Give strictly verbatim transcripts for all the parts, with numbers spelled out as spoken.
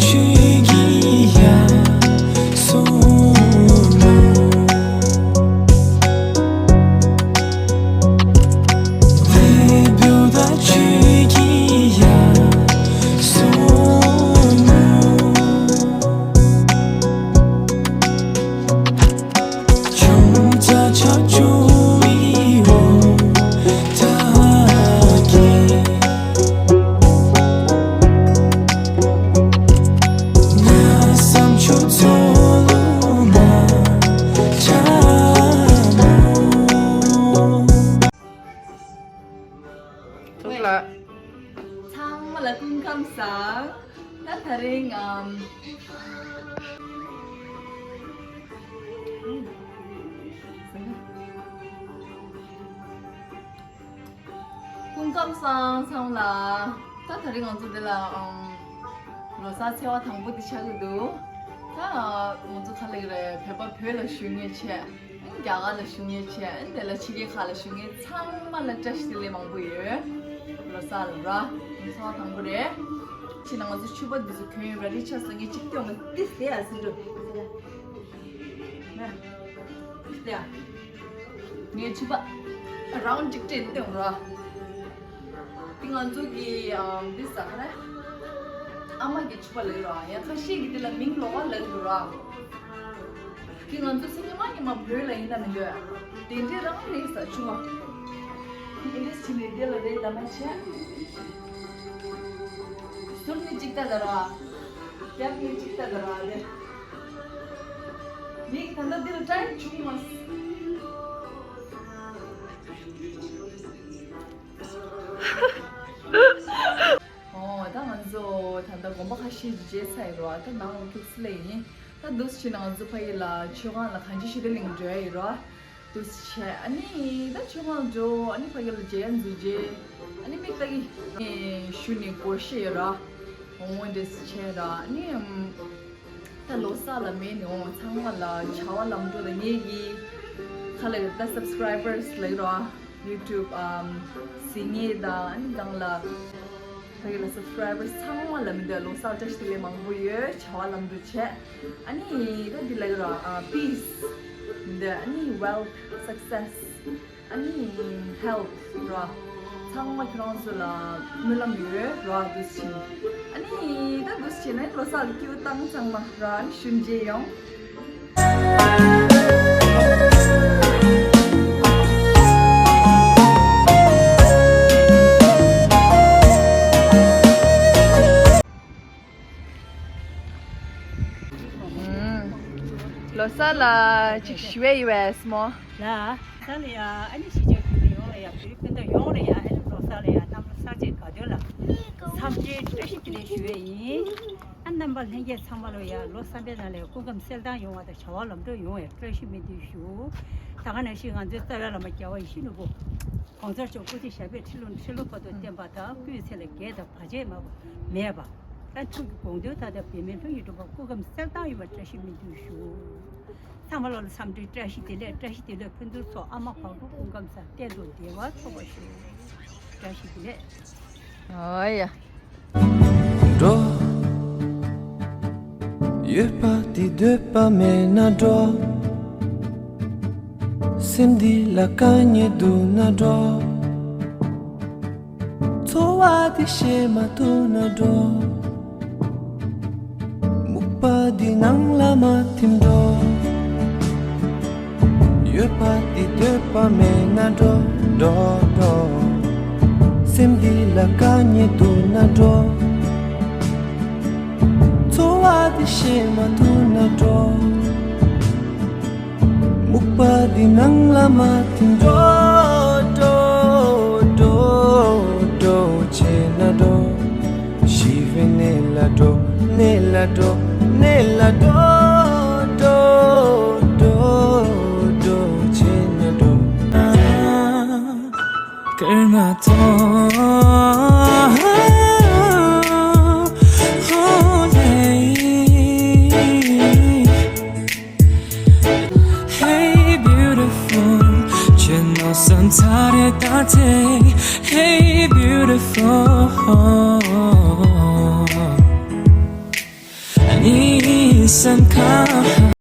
ཁྱོད་ཀྱིས་ཡར་སོང་ནོ། དེ་བོད་ད་ཁྱོད་ཀྱིས་ཡར་སོང་ནོ། ཆུང་ཙག་ཆག་ཆུང་བའི་འོ་ད་ཀྱེ། ང་བསམ་ཆུ་ཚོད་ལོ་མ་ཆ་མོ། ཐུགས་ལ། ཚང་མ་ལ་སྐུ་ཁམས་བཟང་། ད་ད་རིང་ཨམ། སྐུ་ཁམས་བཟང་ཚང་མ་ལ། ད་ད་རིང་ང་ཚོ་འདི་ལ་ཨམ། ལོ་གསར་ཚེས་པ་དང་པོ་འདི་ཆགས་ཀྱི་འདུག་ད་ང་ཚོ་ག་ལེགས་རེད། བོད་པ་བོད་ལ་བཞུགས་མཁན་བྱས། རྒྱ་གར་ལ་བཞུགས་མཁན་བྱས། དེ་ལ་ཕྱི་རྒྱལ་ཁག་ལ་བཞུགས་མཁན་ཚང་མ་ལ་བཀྲ་ཤིས་བདེ་ལེགས་མང་པོ་ཡོད། ལོ་གསར་ལ་ར། ཚེས་པ་དང་པོ་རེད། ཕྱི་ནང་ང་ཚོ་ཕྱུ་པ་འདི་ཚོ་གྱོན་ཡོད་ར། རི་ཆ་སོང་ངས་གཅིག་སྟོན་ག་ཏིས་དེ་ཨ་ཟིན་འགྲོ། ན། ཏིས་དེ་ཨ། ངས་ཕྱུ་པ་རའུན་གཅིག་སྤྲད་སྟོན་ར། འདི་ང་ཚོ་གི་ཨམ་འདི་ཟ་ཁ་ར། ཨ་མ་གི་ཕྱུ་པ་ལབ་ཀྱི་ར། ཡང་ཁ་ཤས་ཀྱིས་འདི་ལ་མིང་ལོགས་ཀ་ལབ་ཀྱི་འདུག་ར། འདི་ང་ཚོ་ཚེ་ཉི་མ་ཉི་མ་བོད་ལ་ཡིན་ན་མི་འདོད། དེ་འདྲས་རང་རེད་ཟ་ཆུང་བ། ཨིན་ལིཤ་བྱས་ནས་འདི་ལ་རེད་ལབ་ན་བྱས། ཟུར་ནས་གཅིག་ལྟ་ད་ར། རྒྱབ་ནས་གཅིག་ལྟ་ད་ར་རེད། མིག་ད་ལྟ་འདི་ལ་ཊའིམ་བྱུང་མ་སོང་། ཨོ། ད་ང་ཚོ་ད་ལྟ་དགོན་པ་ཁ་ཤས་ཀྱི་མཇལ་ཚར་ཡོད་རེད་བ། ད་ནང་ལ་ཁྱུག་ཙམ་སླེབས་ཡིན། ད་འདུག་སེ་བྱས་ན་ང་ཚོ་ཕ་གི་ལ་མཆོད་ཁང་ལ་གང་ཅི་ཞུ་དེ་གླིང་འགྲོ་ཡ་ཡོད་རེད་བ། འདུག་སེ་བྱས་ཨ་ནི་ད་མཆོད་ཁང་འགྲོ། ཨ་ནི་ཕ་གི་ལ་མཇལ་ཡ་འཛུལ་རྗེས་ཨ་ནི་མིག་ལྟ་གི་ཞུ་ནས་སྒོར་གཞས་ཡོད་རེད་བ། འོ་འདུག་སེ་བྱས་ར་ཨ་ནི། ད་ལོ་གསར་ལ་མེད་ནས་འོང་ཚང་མ་ལ་བྱ་བ་ལམ་འགྲོ་དང་ངེད་ཀྱི་ཁ་ལ་ད་སབ་སི་ཀ་རའི་བར་སི་ལབ་ཀྱི་རེད་བ། ཡུ་ཊུབ་ཨམ་གཟིགས་མཁན་དང་ཨ་ནི་སྒང་ལ་ཕ་གི་ལ་སབ་སི་ཀ་རའི་བར་སི་ཚང་མ་ལ་མི་འདོད་ལོ་གསར་བཀྲ་ཤིས་བདེ་ལེགས་མང་པོ་ཡོད། བྱ་བ་ལམ་འགྲོ་བྱས་ཨ་ནི་ད་འདི་ལབ་ཀྱི་རེད་བ། ཨ་པིས་མི་འདོད་ཨ་ནི་ཝེལ་ཐི་སག་སེ་སི། ཨ་ནི་ཧེལ་ཐི་ར། ཚང་མ་ཁྱེད་རང་ཚོ་ལ་སྨོན་ལམ་ཡོད་ར། འདུག་སེ་བྱས་ཨ་ནི་ད་འདུག་སེ་བྱས་ན་ལོ་གསར་ལ་སྐྱིད་པོ་བཏང་། ཚང་མ་ར་ཨ་ནི་ཞུ་མཇལ་ཡོང་། ལོ་གསར་ལ་ཅིག་ཞུ་ཡས་ཡོད་པས་སྨོ། ལ། ད་ལ་ཡ་ཨ་ནི་གཞིས་ཆགས་ཁུལ་ཡོངས་ལ་ཡ་བོད་སྤུན་ཟླ་ཡོངས་ལ་ཡ་ཨ་ནི་ལོ་གསར་ལ་ཡ་རྣམ་པ་ཚར་གཅིག་དགའ་སྟོན་ལ་འཚམས་འདྲིའི་བཀྲ་ཤིས་བདེ་ལེགས་ཞུ་ཡས་ཡིན། ཨ་རྣམ་པ་ལྷན་རྒྱས་ཚང་མ་ལ་ཡ་ལོ་གསར་པའི་ནང་ལ་སྐུ་ཁམས་གསལ་ཐང་ཡོང་བ་དང་བྱ་བ་ལམ་འགྲོ་ཡོང་བའི་བཀྲ་ཤིས་སྨོན་འདུན་ཞུ། ད་ག་ནང་བཞིན་ང་ཚོའི་རྩ་བའི་བླ་མ་རྒྱལ་བ་ཡིད་བཞིན་ནོར་བུ་གོང་ས་མཆོག་སྐུ་ཚེ་ཞབས་པད་ཁྲི་ལོ་ཁྲི་ལོ་བར་དུ་བརྟན་པ་དང་སྐུའི་ཚེ་ལ་རྒས་དང་བར་ཆད་མ་མེད་པ། ད་ཐུགས་ཀྱི་དགོངས་དོན་ལྟར་དང་འབད་མེད་ལྷུན་གྱིས་འགྲུབ་པ་སྐུ་ཁམས་གསལ་ཐང་ཡོང་བའི་བཀྲ་ཤིས་སྨོན་འདུན་ཞུ། ཚང་མ་ལོ་ལ་འཚམས་འདྲིའི་བཀྲ་ཤིས་བདེ་ལེགས། བཀྲ་ཤིས་བདེ་ལེགས་ཕུན་སུམ་ཚོགས། ཨ་མ་གང་དྲུང་སྐུ་ཁམས་བཟང་། གཏན་དུ་བདེ་བ་འཚོ་བར་ཤོག། བཀྲ་ཤིས་བདེ་ལེགས། ཨོ་ཡ། འགྲོ། ཡོད་པ་དེ་འདོད་པ་མེད་ན་འགྲོ། སེམས་འདི་ལ་དཀའ་ངལ་འདུག་ན་འགྲོ། འཚོ་བ་འདི་ཤེས་མ་ཐུབ་ན་འགྲོ། སྨུག་པ་འདི་ནང་ལ་མ་ཐིམ་འགྲོ། ཡོད་པ་འདི་འདོད་པ་མེད་ན་འགྲོ། འགྲོ་འགྲོ། སེམས་འདི་ལ་དཀའ་ངལ་འདུག་ན་འགྲོ། འཚོ་བ་འདི་ཤེས་མ་ཐུབ་ན་འགྲོ། སྨུག་པ་འདི་ནང་ལ་མ་ཐིམ་འགྲོ། འགྲོ་འགྲོ་འགྲོ་བྱས་ན་འགྲོ། ཤི་བའི་གནས་ལ་འགྲོ། གནས་ལ་འགྲོ། གནས་ལ་འགྲོ། འགྲོ་འགྲོ་འགྲོ་བྱས་ན་འགྲོ། སྐར་མ་མཐོང་། Hey beautiful, ཁྱོད་མནོ་བསམ་ཚ་རེ་ད་དེ། Hey beautiful. སེམས་ཁམས།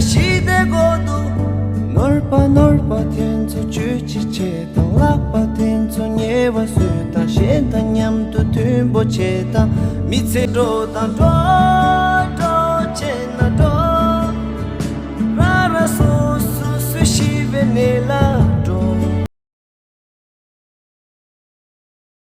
ཞི་བདེ་དགོས་འདུག་ནོར་བ་ནོར་བ་དེ་ཚོ་བཅོས་ཅི་བྱེད་དང་། ལག་པ་དེ་ཚོ་ཉེ་བ་བཟོས་དང་། གཞན་དང་མཉམ་དུ་མཐུན་པོ་བྱེད་དང་། མི་ཚེ་འགྲོ་དང་། འགྲོ་འགྲོ་བྱེད་ན་འགྲོ། ར་ར་སོ་སོ་སུ་ཤི་བའི་ནད་ལ།